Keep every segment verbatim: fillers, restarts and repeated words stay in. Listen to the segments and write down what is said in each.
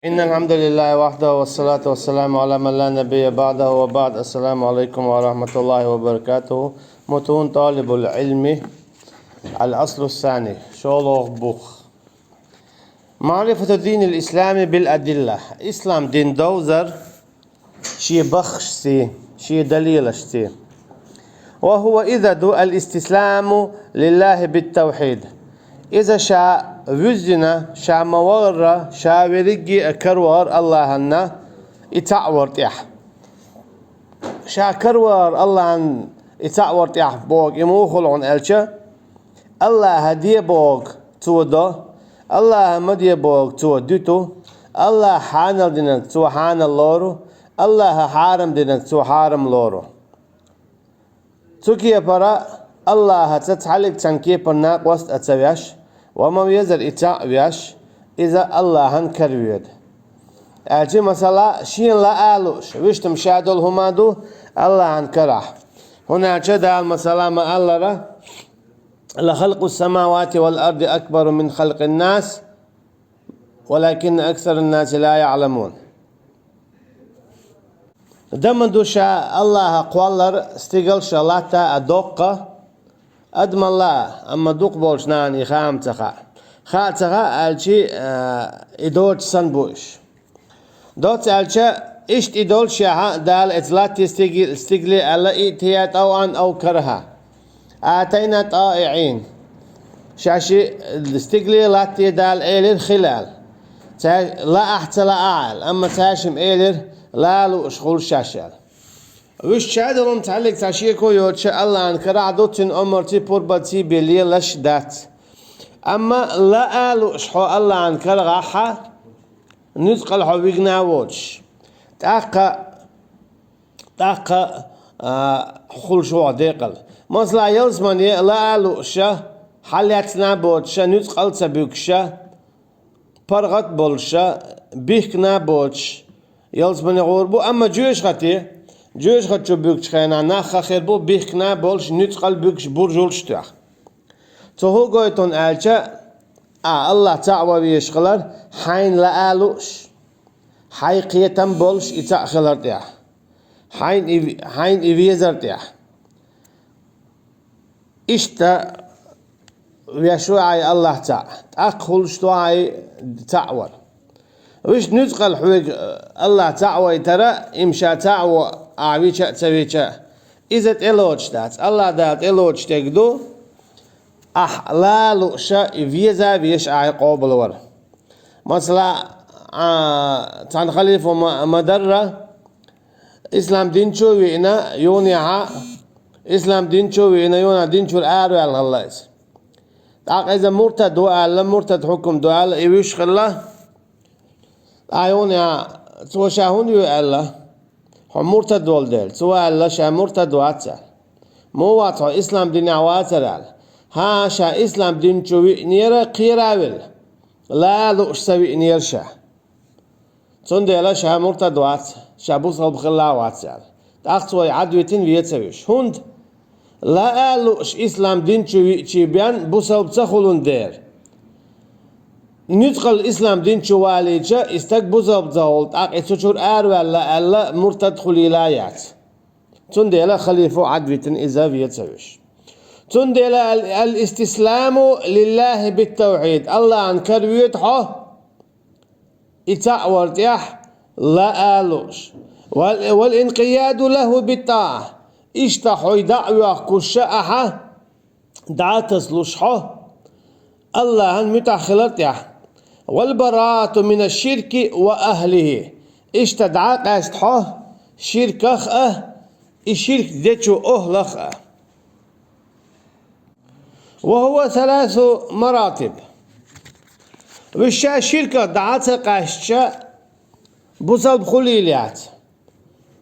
إن الحمد لله وحده والصلاة والسلام على من لا نبي بعده وبعد. السلام عليكم ورحمة الله وبركاته. متون طالب العلم، الأصل الثاني. ШолгӀа бух. معرفة دين الإسلام بالأدلة. Ислам дин довзар шен баххашцеи, шен далилашцеи. وهو إذا دو الاستسلام لله بالتوحيد. Иза ша вуьззина, ша ма вагӀара, ша верриге а каравар Аллахьанна и цаӀ вар тӀехь. Ша каравар Аллахьанна и цаӀ вар тӀехь боху и муха хуьлу хьуна аьлча, Аллахьа де бохург цо до, Аллахьа ма де бохург цо дуьту, Аллахьа хьанал динарг цо хьанал лору, Аллахьа хьарам динарг цо хьарам лору. Цу кепара Аллахьаца цхьаллиг цхьана кепара накъост а ца веш, ва ма везар и цхьаъ веш, иза Аллахьан кара воьду. Аьлча, масала, шена лаа а лууш, вуьштам ша долу хӀума ду Аллахьан карахь. ХӀунда аьлча Дала, масала, ма-аллара: لخلق السماوات والأرض أكبر من خلق الناس ولكن أكثر الناس لا يعلمون. Дан ма ду ша Аллахьа кхоллар, стигалш а, латта а, доккха, адамалла а, амма дукха болчу нахана и хаа ца хаьа. Хаа ца хаьа аьлча, а, и доцуш санна бу уьш. Доцца аьлча, иштта и доллушехь, Дала эцу латте, стиги-, стигале аьлла: ائتيا طوعا أو كرها. أتينا طائعين. Шаьш и стигале, латте Дала элира: хила аьлла. Цаьрга лаахь, ца лаахь аьлла, амма цаьршимма элира: лаа лууш хуьлу шаьш аьлла. Вуьш ша долу хӀума цхьаллиг цхьа шеко йоцуш Аллахьан карахь ду, цуьнан омраций, пурбанций бен лелаш дац. Амма лаа лууш хьо Аллахьан карахь, нуьцкъала хьо вигна а воцуш, тӀаккха, тӀаккха, а, хуьлуш ву хьо декъала. Масала, ялсамане лаа лууш, хьаллаьцна а боцуш, нуьцкъала ца буьгуш, паргӀат а болуш, бихкина а боцуш, ялсамане гӀур бу, амма жоьжахате, жоьжахати чу буьгучу хенахь нах хир бу бихкина а болуш, нуьцкъала буьгуш, буржалш а тоьхна. Цо хӀун гойту хьуна аьлча, ахь Аллахь цхьаъ ван везаш хилар, хьайна лаа а лууш, хьайн кхетам болуш и цхьаъ хилар тӀехь, хьайна и, хьайна и везар тӀехь. Иштта веш ву ахь Аллахь цхьаъ, тӀаккха хуьлуш ду ахь цхьаъ вар. Вуьш нуьцкъала хьоьга Аллахь цхьаъ вайтара, и ма ша цхьаъ ву ахь вича а, ца вича а, иза тӀелоцуш дац. Аллахь Дала тӀелоцуш дерг ду, ахь лаа лууш и веза а везаш ахь къобалвар. Масала, а, цхьана халифо ма, ма-дарра, ислам дин чу а веана, юханехьа, ислам дин чу а веана, юханехьа дин чуьра араваьлла хилла иза. ТӀаккха иза муртад ву аьлла, муртад хьукам ду аьлла, и вуьш хилла. Ткъа юханехьа цо ша хӀунда ву аьлла, хьо муртад волу дела. Цо аьлла, ша муртад вац аьлла. Муха вац хьо, ислам динехь вацара аьлла. ХӀан, ша ислам дин чу веанера, кхера а велла, лаа лууш ца веанера ша. Цундела ша муртад вац, ша бусалба хилла а вац аьлла. ТӀаккха цо и Ӏад витина вен ца вуьш. ХӀунда? Лаа лууш ислам дин чу веача бен бусалба ца хуьлун дера. Нуьцкъала ислам дин чу валийча, и стаг бусалба ца хуьлу, тӀаккха и цу чуьра араваьлла аьлла, муртад хуьлийла а яц. Цундела халифо Ӏад витина иза вен ца вуьш. Цундела ал-, الاستسلام لله بالتوحيد. Аллахьан кара воьду хьо, и цхьаъ вар тӀехь лаа лууш. Вал-, والانقياد له بالطاعة. Иштта хьо дӀа а воьхкуш ахьа, дӀа а тасалуш хьо, Аллахьан муьтӀахь хилар тӀехь. والبراءة من الشرك وأهله. Иштта дӀа а къаьста хьо ширках а, и ширк дечу охӀлах а. وهو ثلاث مراتب. Вуьш ша ширках дӀа а ца къаьстича, бусалба хуьлийла яц.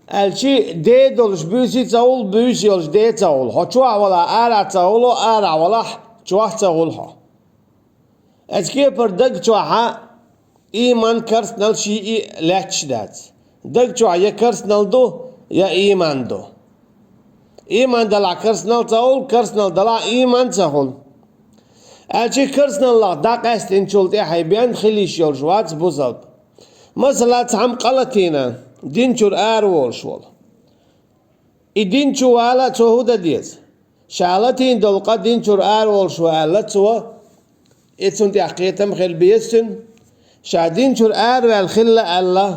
Аьлчи, де долуш буьйса ца хуьлу, буьйса йолуш де ца хуьлу. Хьо чохь валахь, арахь ца хуьлу, арахь валахь, чохь ца хуьлу хьо. Оцу кепара даг чохьа ийман, керстанал шиъ а лаьтташ дац. Даг чохь я керстанал ду, я ийман ду. Ийман далахь керстанал ца хуьлу, керстанал далахь ийман ца хуьлу. Аьлчи керстаналлах дӀакъаьстинчул тӀаьхьа бен хила йиш йолуш вац бусалба. Масала, цхьамма къа латийна, дин чуьра ара волуш волу. И дин чу вала а цо хӀун дан деза? Ша латийна долу къа дин чуьра ара волуш ву аьлла цо, и цунна тӀехь кхетам хила беза цуьнан. Ша дин чуьра араваьлла хилла аьлла,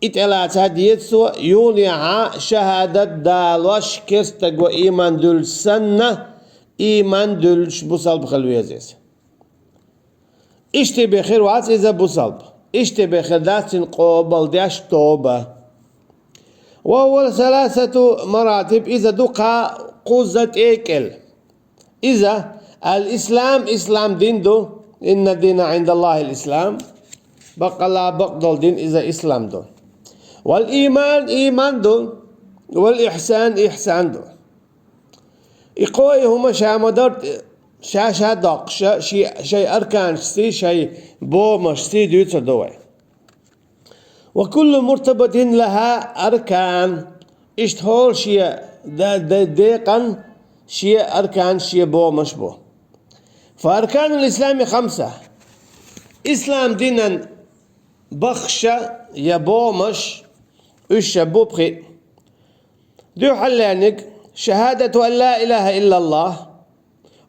и тӀелаца деза цо, юханехьа шахӀадат далош керста стаг ван ийман дуьллуш санна, ийман дуьллуш бусалба хила веза иза. Иштта бен хир вац иза бусалба. Иштта бен хир дац цуьнан къобалдеш тоба. Ва хӀуа саласату маратиб, иза ду кхаа кхузза тӀекӀел. Иза ал-ислам, ислам дин ду, инна дина Ӏиндаллахил ислам. Баккъалла бакъдолу дин иза ислам ду. Вал ийман, ийман ду. Вал ихсан, ихсан ду. И кхоъ хӀума ша ма дарра ша-ша доккхуш, ши-, шайн арканашций, шайн бохамашций дуьйцур ду вай. Ва куллу муртабатин лаха аркан. Иштта хӀора шен д-, д-, декъан шен аркан, шен бохамаш бу. Фа арканул ислами хамса. Ислам динан бахша я бохамаш, уьш ша бу пхиъ. Дуьххьарлерниг: шахӀадату ан ла илаха иллаллах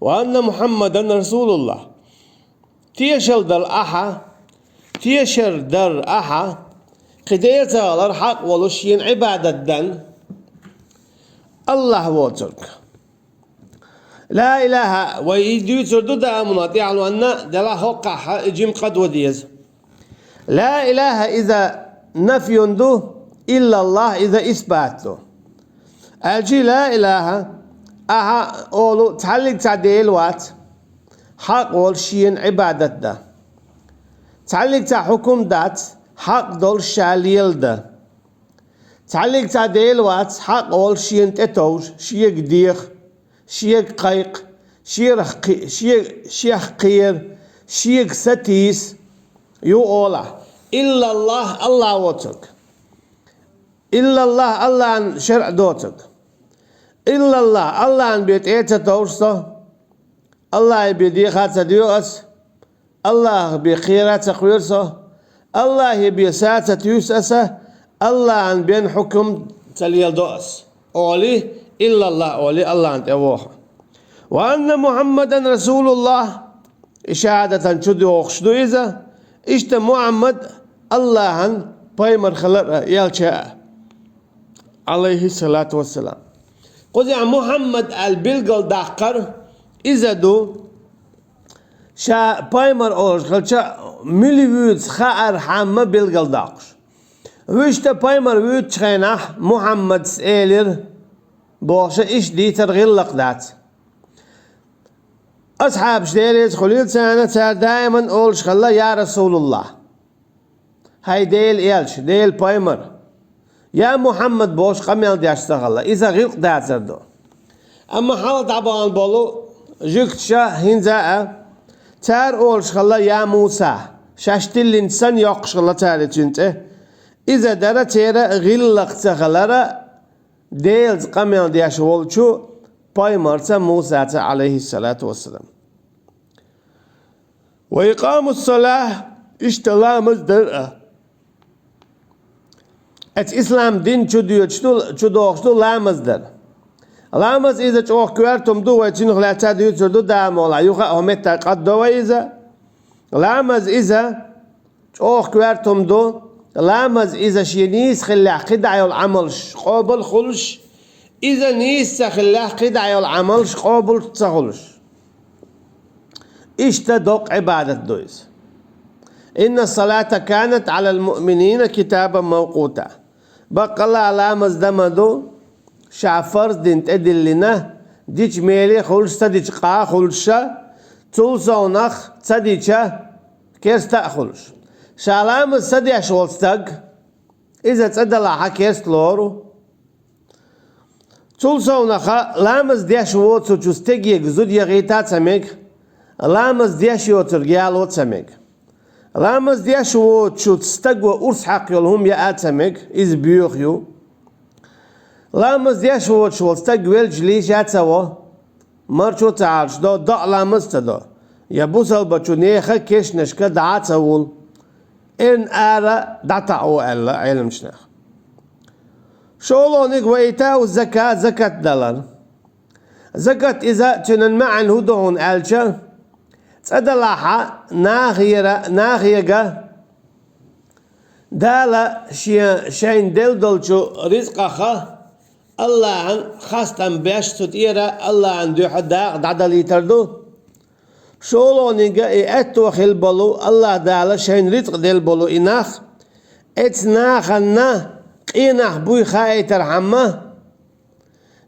ва анна Мухьаммадан расулуллах. Тешал дала ахьа, тешар дар ахьа, кхин Дела ца хилар хьакъ волуш шена Ӏибадат дан Аллах воцург. Ла илаха, вай и дуьйцур ду даимана, тӀаьхьалонна делахь хӀокхахь и жима къа до деза. Ла илаха иза нафьун ду, иллаллах иза исбат ду. Аьлчи ла илаха, ахьа олу цхьаллиг цхьа Дела вац, хьакъ волуш шена Ӏибадат дан. Цхьаллиг цхьа хьукум дац, хьакъ долуш ша леладан. Цхьаллиг цхьа Дела вац, хьакъ волуш шена тӀетовжа, шега деха, шега кхайкха, шерах кхи-, шег-, шех кхера, шега сатийса, ю олахь. Иллаллах, Аллах воцург. Иллаллах, Аллахьан шарӀ доцург. Иллаллах, Аллахьан бен тӀе а ца товжа со, Аллахьан бен деха а ца доьху ас, Аллахьан бен кхера а ца кхоьру со, Аллахьан бен са а ца туьйсу аса, Аллахьан бен хьукум ца леладо ас. Олий, иллаллах олий, Аллахьан тӀе воху. Ва анна Мухьаммадан расулуллах, и шахӀадатан чу дохуш ду иза, иштта Мухьаммад Аллахьан пайхамар хилар а, элча а. Ӏалайхиссалату вассалам. Кхузахь Мухьаммад аьлла билгал даккхар, иза ду, ша пайхамар олуш хилча, мила вуьйцу хаархьама билгал доккхуш. Вуьшта пайхамар вуьйцучу хенахь Мухьаммадс элира, бохуша иштта дийцар гӀиллакх дац. Асхьабаш, Дела реза хуьлийла царна, цара даиман олуш хилла: «Я Расулуллах». ХӀай Делан элча, Делан пайхамар, я Мухьаммад бохуш къамел деш ца хилла, иза гӀиллакх дацар ду. Амма хьалха дӀабахана болу жуьгташа хӀинца а, цара олуш хилла: «Я Муса», шаьш тиллина санна йоккхуш хилла цара и цуьнан цӀе. Иза дара церан гӀиллакх ца хилара Делаца къамел деш волчу пайхамарца Мусаца, Ӏалайхиссалату вассалам. Ва икъамуссалахь, иштта ламаз дар а. Эцу ислам дин чу доьдуш ду, чу дохуш ду ламаз дар. Ламаз иза чӀогӀа коьрта хӀума ду, вай цуьнах лаьцна дуьйцур ду, Дала мукъ лахь, юха а хӀокху меттехь къаддо вай иза. Ламаз иза чӀогӀа коьрта хӀума ду, ламаз иза шен нийса хиллехь кхидӀа йолу Ӏамалш къобал хуьлуш, иза нийса ца хиллехь кхидӀа йолу Ӏамалш къобал ца хуьлуш. Иштта доккха Ӏибадат ду иза. Инна салата канат Ӏалал муъминина китабан мавкъута. Баккъалла ламаз дан ма ду, ша фарз дина тӀедиллина, дича меле а хуьлуш, ца дича къа а хуьлуша, цул совнах ца дича керста а хуьлуш. Ша ламаз ца деш волу стаг, иза цӀа далахьа керста лору. Цул совнаха ламаз деш воцучу стегега зуда яхийта а ца мега, ламаз деш йоцург яло а ца мега. Ламаз деш воцучу стага урс хьакха йолу хӀума яа а ца мега, иза боьха ю. Ламаз деш воцуш волу стаг велча лийша а ца во, марчо а ца Ӏалаш до, доӀа ламаз а ца до, я бусалбачу нехан кешнашка дӀа а ца вулу. эрна ара дӀатаӀо аьлла Ӏеламчу наха. ШолгӀаниг ва итау закат, закат далар. Закат иза цуьнан маьӀна хӀун ду хьуна аьлча, цӀа далахьа, нахера, нахега Дала шен, шайна делла долчу ризкъаха Аллахьан хастам беш, цу тӀера Аллахьан дуьхьа дакъа дӀадалийтар ду. ШолгӀаниг и аьтто хилла болу, Аллахь Дала шайна рицкъ делла болу и нах, эцу нахана къен нах буй хаийтархьама,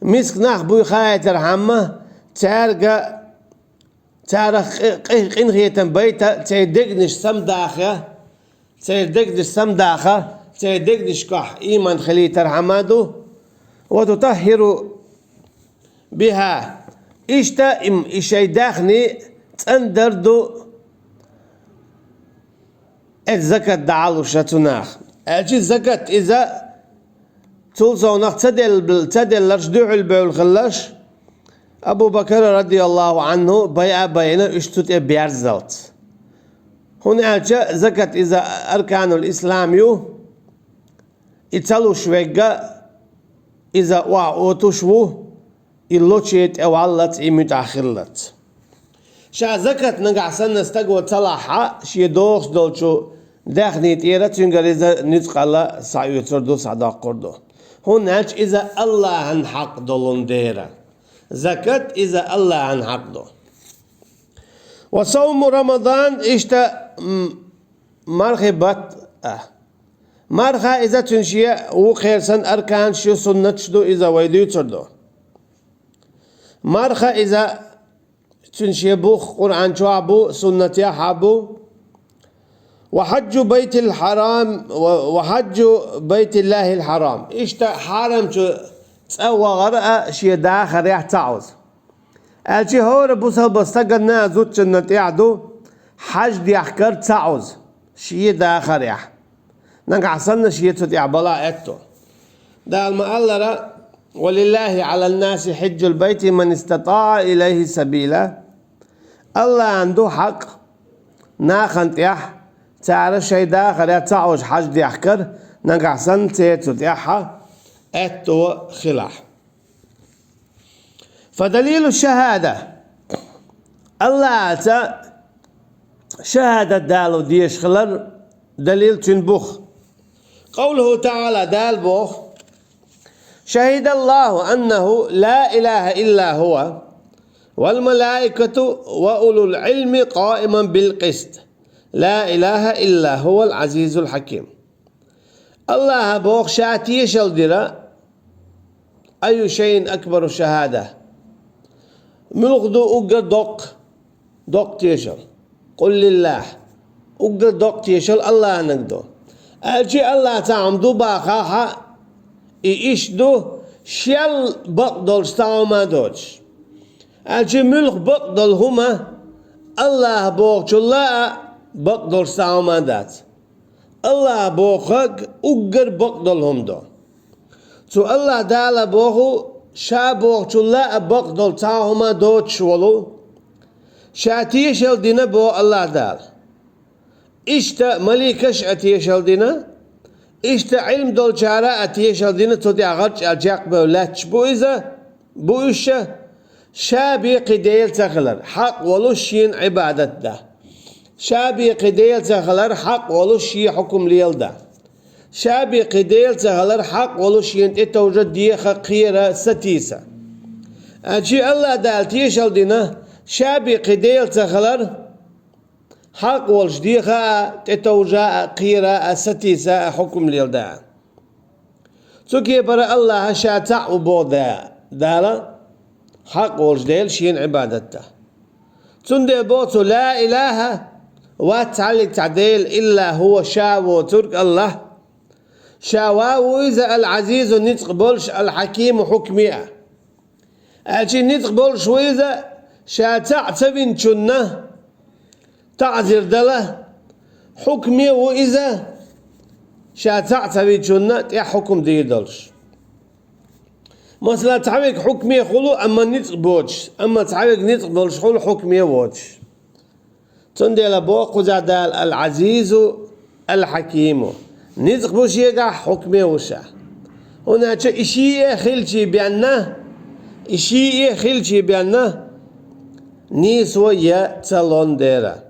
миска нах буй хаийтархьама, цаьрга, царах къи-, къи-, къинхетам байта, церан дегнаш самадахьа, церан дегнаш самадахьа, церан дегнашкахь ийман хилийтархьама ду. Ва тутаххиру биха. Иштта им, и шайн даьхни цӀандар ду эцу закат дӀалуша цу наха. Аьлча закат иза цул совнах ца дел-, ца делларш дуьхьал бевлла хилалаш, Абу Бакар радияллаху Ӏанху байа а байна, уьш цу тӀе берззалц. ХӀунда аьлча закат иза арканул ислам ю, и ца луш вегга, иза охьа отуш ву, и лоче тӀе валлалц, и муьтӀахь хиллалц. Ша закат нагахь санна стаго ца лахьа, шен дохуш долчу даьхни тӀера цуьнгара иза нуьцкъала схьаоьцур ду, схьадоккхур ду. ХӀунда аьлча иза Аллахьан хьакъ долун дера. Закат иза Аллахьан хьакъ ду. Ва савму Рамадан, иштта, м, мархи бат, а. Марха иза цуьнан шен ву кхерсан арканаш ю, суннаташ ду, иза вай дуьйцур ду. Марха иза цуьнан шен бух Къуръан чохь бу, суннатехь а бу. Ва хьаджу байтил хьарам, ва, ва хьаджу байтиллахил хьарам. Иштта хьарамчу цӀа вахар а шен дахарехь ца Ӏуза. Аьлча хӀора бусалба стаганна а зудчунна тӀехь ду хьаж дехкар ца Ӏуза, шен дахарехь. Нагахь санна шен цу тӀехь бала аьтто. Дала ма-аллара: «Ва лиллахи Ӏалан-наси хьиджул байти ман истатаӀа илайхи сабила». Аллахьан ду хьакъ нахана тӀехь, цара шайн дахарехь ца Ӏуза хьаж дехкар, нагахь санна церан цу тӀехь аьтто хилахь. Фа далилу шахада. Аллахьаца шахадат дало дезаш хилар далил, цуьнан бух. Къовлуху таӀала, Дала боху: «Шахидаллаху аннаху ла илаха илла хува, вал малаикату ва улул Ӏилми къаиман бил къист. Ла илаха илла хувал Ӏазизул хьаким». Аллаха боху, ша тешал дира, айю шайин акбару шахада. Муьлха ду уггар доккха, доккха тешал? Къул лиллах. Уггар доккха тешал Аллахьанаг ду. Аьлча Аллах цхьа хӀума ду бахахьа, и иштта ду, шел бакъдолуш цхьа хӀума доцуш. Аьлча муьлха бакъдолу хӀума Аллаха бохучулла а бакъдолуш цхьа хӀума дац. Аллаха бохург уггар бакъдолу хӀума ду. Цу Аллах Дала боху, ша бохучулла а бакъдолу цхьа хӀума доцуш волу, ша тешал дина боху Аллах Дала. Иштта маликаш а тешал дина, иштта Ӏилма долчара а тешал дина, цу тӀехь гӀарч аьлла чекхбевлла лаьтташ бу иза, бу уьш, ша бен кхин Дела ца хилар, хьакъ волуш шена Ӏибадат дан. Ша бен кхин Дела ца хилар, хьакъ волуш шен хьукум леладан. Ша бен кхин Дела ца хилар, хьакъ волуш шена тӀетовжа, деха, кхера, сатийса. Аьлча Аллах Дала тешал дина, ша бен кхин Дела ца хилар, хьакъ волуш деха а, тӀетовжа а, кхера а, сатийса а, хьукум леладан. Цу кепара Аллаха ша цхьаъ ву боху Да-, Дала, хьакъ волуш Дела шена Ӏибадат дан. Цундела боху цо: «Ла илаха», вац цхьаллиг цхьа Дела, «илла хува», ша воцург Аллах. Ша ва ву иза ал-Ӏазизу, ницкъ болуш, ал-Хьакиму, хьукме а. Аьлча ницкъ болуш ву иза, ша цхьаъ ца винчунна таӀзир дала, хьукме ву иза, ша цхьаъ ца винчунна тӀехь хьукум дийр долуш. Масала, цхьаверг хьукме хуьлу, амма ницкъ боцуш, амма цхьаверг ницкъ болуш хуьлу, хьукме воцуш. Цундела боху кхузахь Дала: «Ал-Ӏазизу, الحكيم. Ницкъ бу шегахь, хьукме ву ша. ХӀунда аьлча и шиъ хилчий бенна, и шиъ хилчий бенна, нийсо я ца лон дера.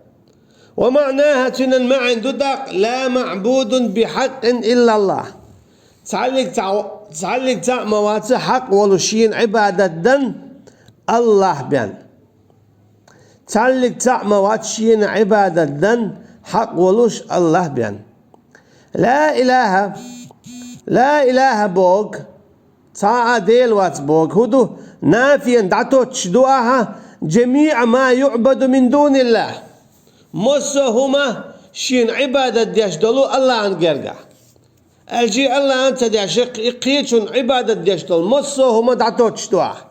ومعناها, цуьнан маьӀна ду дакъа: لا معبود بحق إلا الله. Цхьаллиг цхьа, цхьаллиг цхьаъ ма вац хьакъ волуш шена Ӏибадат дан, Аллахь бен. Цхьаллиг цхьаъ ма вац шена Ӏибадат дан хьакъ волуш Аллахь бен. لا إله, لا إله боху, цхьа а Дела вац боху, хӀун ду, نافيا, дӀатоттуш ду ахьа, جميع ما يعبد من دون الله. Массо а хӀума шена Ӏибадат деш долу Аллахьан гергахь. Аьлча Аллахьан ца деш, кхечунна Ӏибадат деш долу массо а хӀума дӀатоттуш ду ахьа.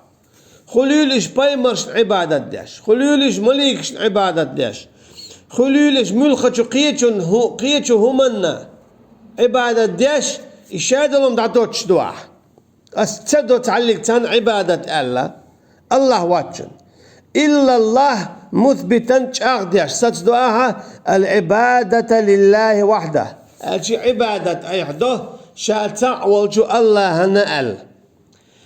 Хуьлийла уьш пайхамаршна Ӏибадат деш, хуьлийла уьш маликашна Ӏибадат деш, хуьлийла уьш муьлххачу кхечунна хӀу-, кхечу хӀуманна Ӏибадат деш, и шадолу хӀума дӀатоттуш ду ахьа. Ас ца до цхьаллиг цхьанна Ӏибадат аьлла, Аллахь воцчунна. إلا الله, مثبتا, чӀагӀдеш, сацадо ахьа, العبادة لله وحده. Аьлча Ӏибадат айхьа до ша цхьаъ волчу Аллахьана аьлла.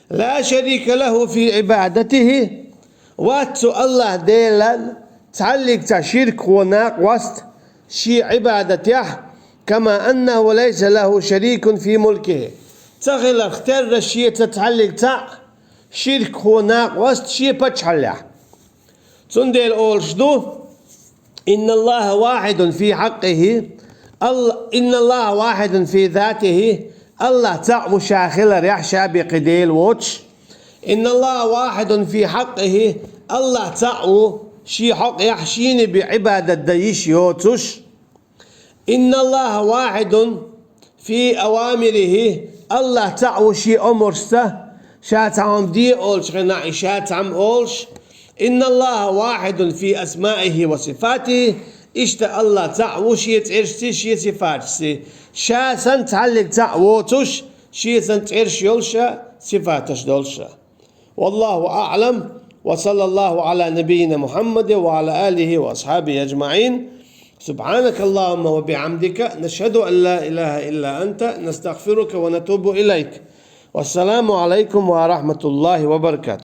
لا شريك له في عبادته. Вац цу Аллахь Делан цхьаллиг цхьа ширкхо, накъост, шен Ӏибадатехь, كما أنه ليس له شريك في ملكه. Ца хиларх терра шеца цхьаллиг цхьаъ ширкхо, накъост шен паччахьаллехь. Цундела олуш ду: إن الله واحد في حقه, Алла-, إن الله واحد في ذاته, Аллахь цхьаъ ву ша хиларехь, ша бен кхин Дела воцуш. إن الله واحد في حقه, Аллахь цхьаъ ву шен хьокъехь, шена бен Ӏибадат дан йиш йоцуш. إن الله واحد في أوامره, Аллахь цхьаъ ву шен омаршца, ша цхьа хӀума де олучу хенахь, и ша цхьамма олуш. إن الله واحد في أسمائه وصفاته, иштта Аллахь цхьаъ ву шен цӀерашций, шен сифаташций. Ша санна цхьаллиг цхьаъ воцуш, шен санна цӀераш йолуша, сифаташ долуша. والله أعلم، وصلى الله على نبينا محمد وعلى آله وأصحابه أجمعين. سبحانك اللهم وبحمدك، نشهد أن لا إله إلا أنت، نستغفرك ونتوب إليك. والسلام عليكم ورحمة الله وبركاته.